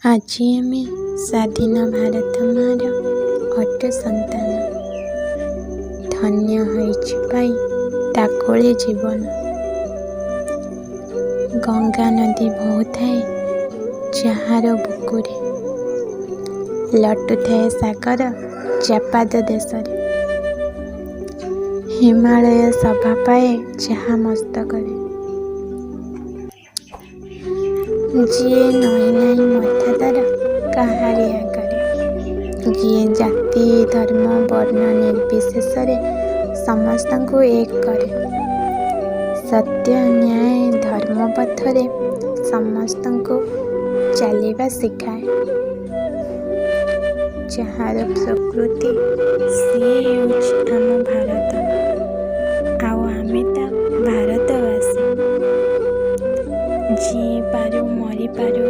ଆଜି ଆମେ ସ୍ୱାଧୀନ ଭାରତ ମାଆର ଅଟୁ ସନ୍ତାନ। ଧନ୍ୟ ହୋଇଛୁ ପାଇ ତା କୋଳେ ଜୀବନ। ଗଙ୍ଗା ନଦୀ ବହୁଥାଏ ଯାହାର ବୁକୁରେ, ଲଟୁଥାଏ ସାଗର ଚାପାଦ ଦେଶରେ। ହିମାଳୟ ଶୋଭା ପାଏ ଯାହା ମସ୍ତକରେ। ଯିଏ ନଇଁ ନାହିଁ ମଥା ତାର କାହାରି ଆଗରେ, ଯିଏ ଜାତି ଧର୍ମ ବର୍ଣ୍ଣ ନିର୍ବିଶେଷରେ ସମସ୍ତଙ୍କୁ ଏକ କରେ। ସତ୍ୟ ନ୍ୟାୟ ଧର୍ମ ପଥରେ ସମସ୍ତଙ୍କୁ ଚାଲିବା ଶିଖାଏ। ଯାହାର ପ୍ରକୃତି ସିଏ ହେଉଛି ଆମ ଭାରତ, ଆଉ ଆମେ ତା ଭାରତବାସୀ। ଜୀଇଁପାରୁ ମରିପାରୁ